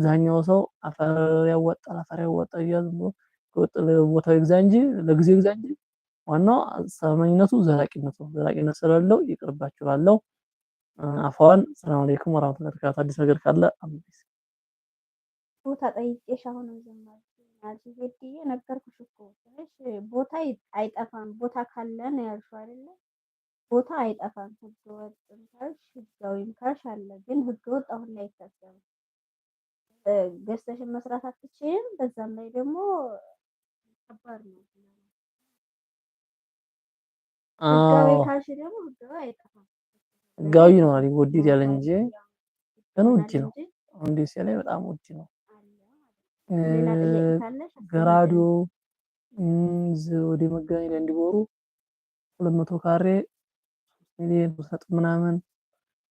አብዛኛው ሰው አፈር ያዋጣል አፈር ያዋጣል እያለ ዝም ብሎ ቦታው ይግዛ እንጂ ለጊዜው ይግዛ እንጂ ዋናው አስተማማኝነቱ ዘላቂነቱ ነው። ዘላቂነት ስለሌለው ይቅርባችሁ እላለሁ። አፏን ሰላም አለይኩም ወራህመቱላሂ ወበረካቱ። አዲስ ነገር ካለ አዲስ ቦታ ጠይቄሽ አሁንም ዝም አልሽ። ዜድዬ ነገርኩሽ እኮ ትንሽ ቦታ አይጠፋም። ቦታ ካለ ነው ያልሽው አይደለ? ቦታ አይጠፋም። ህገ ወጥም ካልሽ ህጋዊም ካልሽ አለ። ግን ህገ ወጥ አሁን ላይ አይታሰብም። ገዝተሽን መስራት አትችይም። በዛም ላይ ደግሞ ከባድ ነው። ህጋዊ ካልሽ ደግሞ ህጋዊ አይጠፋም። ህጋዊ ነው ሊወደድ ያለ እንጂ ግን ውድ ነው። አሁን ደሴ ላይ በጣም ውድ ነው። ገራዶ ወደ መገናኛ ላይ እንዲቦሩ 200 ካሬ 3 ሚሊዮን 3 ነጥብ ምናምን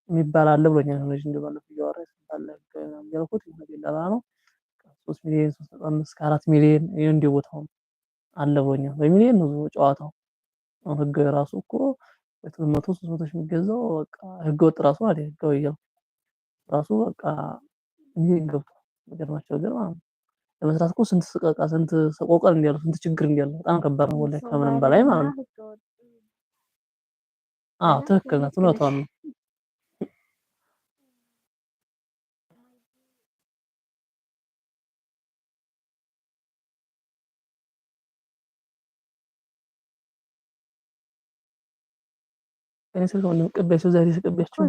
የሚባል አለ ብሎኛል። ልጅ እንደው ባለፈው እያወራሁ ስንት አለ ምናምን እያልኩት የሆነ ደላላ ነው 3 ሚሊዮን 3.5 እስከ 4 ሚሊዮን ይሄ እንደ ቦታው አለ ብሎኛል። በሚሊዮን ነው ጨዋታው። አሁን ህጋዊ ራሱ እኮ 200 300 ሺህ የሚገዛው በቃ ህገ ወጥ ራሱ አይደል ህጋዊ እያልኩ ራሱ በቃ ሚሊዮን ገብቷል። የሚገርማቸው ነገር ማለት ነው። ለመስራት እኮ ስንት ስቀቃ ስንት ሰቆቀል እንዲያለው ስንት ችግር እንዲያለው በጣም ከባድ ነው ወላሂ ከምንም በላይ ማለት ነው። አዎ ትክክል ናት፣ እውነቷን ነው። እኔ ስልክ ነው ቀባችሁ ዛሬ ተቀባችሁ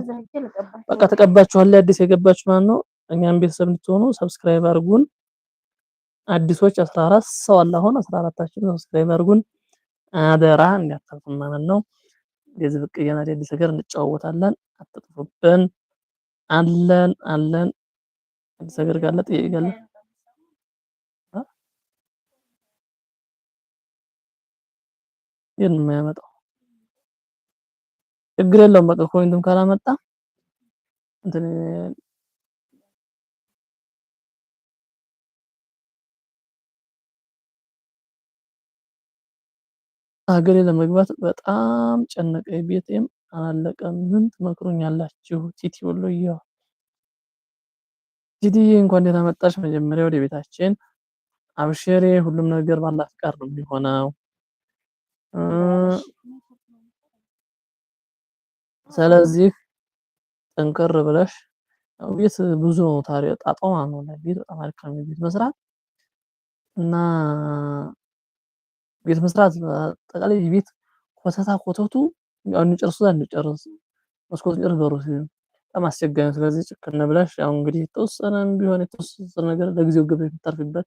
በቃ ተቀባችኋል። አዲስ የገባችሁ ማለት ነው። እኛም ቤተሰብ እንድትሆኑ subscribe አድርጉን። አዲሶች 14 ሰው አለ አሁን 14ታችን subscribe አድርጉን። አደራ እንዳታልፉን ማለት ነው። የዚህ ብቅ እያልን አዲስ ነገር እንጨዋወታለን። አትጥፉብን። አለን አለን። አዲስ ነገር ካለ ጥያቄ ካለ ይሄን የማያመጣው ችግር የለውም። በቃ comment ኡም ካላመጣ እንትን ሀገሬ ለመግባት በጣም ጨነቀኝ። ቤቴም አላለቀም። ምን ትመክሩኛላችሁ? ቲቲ ወሎዬዋ ቲቲዬ እንኳን ደህና መጣሽ። መጀመሪያ ወደ ቤታችን አብሽሬ። ሁሉም ነገር ባላህ ፍቃድ ነው የሚሆነው። ስለዚህ ጠንከር ብለሽ ቤት ብዙ ነው ታሪክ ጣጣው ማለት ነው። ቤት በጣም አድካሚ ቤት መስራት እና ቤት መስራት አጠቃላይ ቤት ኮተታ ኮተቱ አንጨርሱ አንጨርስ መስኮት ጨርስ በሩ ሲሆን በጣም አስቸጋሪ ነው። ስለዚህ ጭክን ብለሽ ያው እንግዲህ የተወሰነም ቢሆን የተወሰነ ነገር ለጊዜው ገብተሽ የምታርፊበት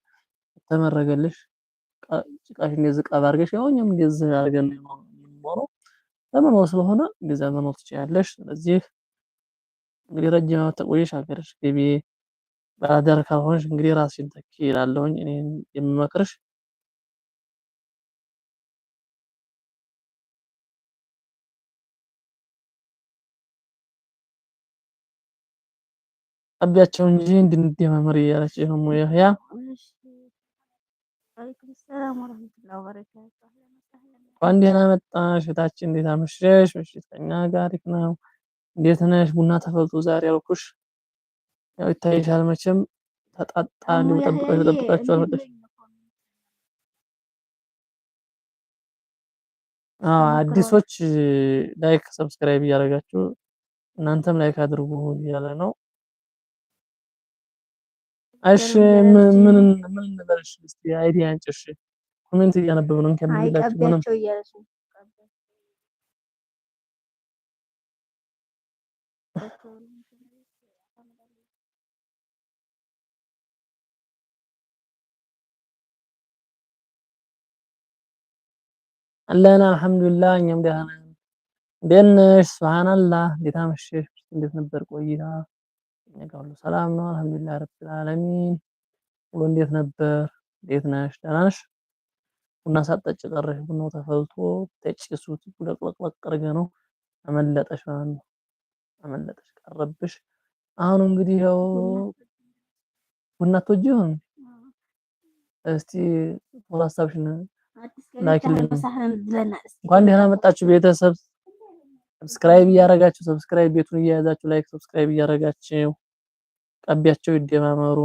ተመረገልሽ ጭቃሽ እንደዚህ ቀባ አድርገሽ ያው እኛም እንደዚህ አድርገን ነው የምንኖረው ለመኖር ስለሆነ እንደዛ መኖር ትችያለሽ። ስለዚህ እንግዲህ ረጅም ዓመት ተቆየሽ ሀገርሽ ግቢ። ባለትዳር ካልሆንሽ እንግዲህ ራስሽን ተኪ እላለሁኝ እኔ የምመክርሽ። ቀቢያቸው እንጂ እንድንደማመር እያለች ነው ያህያ። እንኳን ደህና መጣሽ እህታችን፣ እንዴት አመሸሽ? ምሽት ከእኛ ጋር አሪፍ ነው። እንዴት ነሽ? ቡና ተፈልቶ ዛሬ አልኩሽ። ያው ይታይሻል መቼም ተጣጣ እንደው ጠብቃችሁ ጠብቃችሁ አልመጣሽ። አዎ አዲሶች like subscribe እያደረጋችሁ እናንተም like አድርጉ እያለ ነው። እሺ ምን ምን ምን እንበልሽ? እስቲ idea አንጭ። እሺ comment እያነበብን ነው ከምንላችሁ ምንም አለን አልሐምዱሊላህ፣ እኛም ደህና ነን። እንዴት ነሽ? ሱብሃንአላህ። እንዴት አመሸሽ? እንዴት ነበር ቆይታ? እኛ ጋር ሁሉ ሰላም ነው አልሐምዱሊላህ ረቢል ዓለሚን። ውሎ እንዴት ነበር? እንዴት ነሽ? ደህና ነሽ? ቡና ሳትጠጪ ቀረሽ። ቡናው ተፈልቶ ተጭሱት ለቅለቅለቅ አድርገህ ነው አመለጠሽ ማለት ነው። አመለጠሽ ቀረብሽ። አሁን እንግዲህ ያው ቡና ትወጂ ይሆን? እስቲ ሀሳብሽን ላኪልን። እንኳን ደህና መጣችሁ ቤተሰብ። subscribe እያረጋችሁ subscribe ቤቱን እየያዛችሁ like subscribe እያረጋችሁ ቀቢያቸው ይደማመሩ።